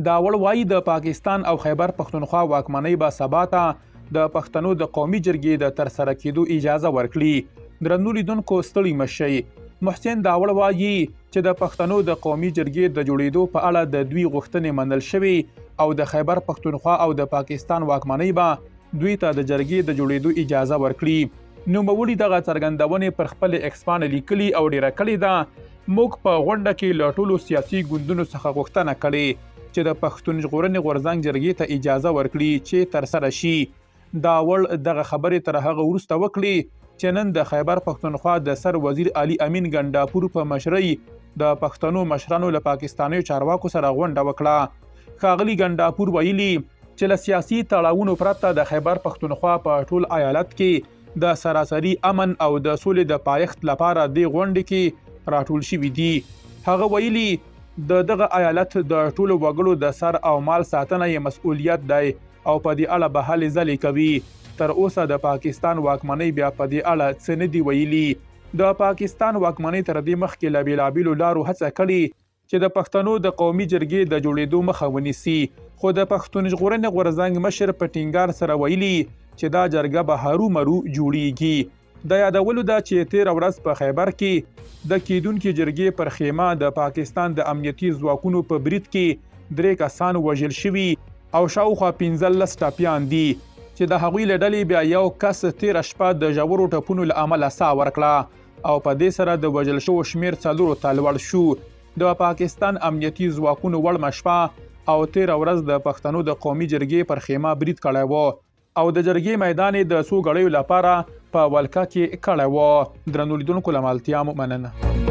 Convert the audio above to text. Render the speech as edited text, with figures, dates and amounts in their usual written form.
داوړ وايي، د پاکستان او خیبر پښتونخوا واکمنۍ به سبا ته د پښتنو د قومي جرګې د ترسره کېدو اجازه ورکړي. درنو لیدونکو، ستړي مه شئ. محسن داوړ وايي چې د پښتنو د قومي جرګې د جوړېدو په اړه د دوی غوښتنې منل شوې او د خیبر پښتونخوا او د پاکستان واکمنۍ به دوی ته د جرګې د جوړېدو اجازه ورکړي. نوموړي دغه څرګندونې پر خپلې ایکسپاڼې لیکلي او ډیره کړې ده: موږ په غونډه کې له ټولو سیاسي ګوندونو څخه غوښتنه کړې چې د پښتون ژغورنې غورځنګ جرګې ته اجازه ورکړي چې ترسره شي. داوړ دغه خبرې تر هغه وروسته وکړې چې نن د خیبر پښتونخوا د سر وزیر علي امین ګنډاپور په مشرۍ د پښتنو مشرانو له پاکستانیو چارواکو سره غونډه وکړه. ښاغلي ګنډاپور ویلي چې له سیاسي تړاوونو پرته د خیبر پښتونخوا په ټول ایالت کې د سراسري امن او د سولې د پایښت لپاره دې غونډې کې راټول شوي دي. هغه ویلي، د دغه ایالت د ټولو وګړو د سر او مال ساتنه یې مسؤلیت دی او په دې اړه به هلې ځلې کوي. تر اوسه د پاکستان واکمنۍ بیا په دې اړه څه نه دي ویلي. د پاکستان واکمنۍ تر دې مخکې له بېلابېلو لارو هڅه کړې چې د پښتنو د قومي جرګې د جوړېدو مخه ونیسي، خو د پښتون ژغورنې غورځنګ مشر په ټینګار سره ویلي چې دا جرګه به هرومرو جوړیږي. د یادولو ده چې تېره ورځ په خیبر کې د کېدونکې جرګې پر خیمه د پاکستان د امنیتي ځواکونو په برید کې 3 کسان وژل شوي او شاوخوا 15 ټپیان دي، چې د هغوی له ډلې بیا یو کس تېره شپه د ژورو ټپونو له امله ساه ورکړه او په دې سره د وژل شوو شمېر 4 ته لوړ شو. د پاکستان امنیتي ځواکونو وړمه شپه او تېره ورځ د پښتنو د قومي جرګې پر خیمه برید کړی و او د جرګې میدان یې د څو ګړیو لپاره په ولکه کې کړی و. درنو لیدونکو، له ملتیا مو مننه.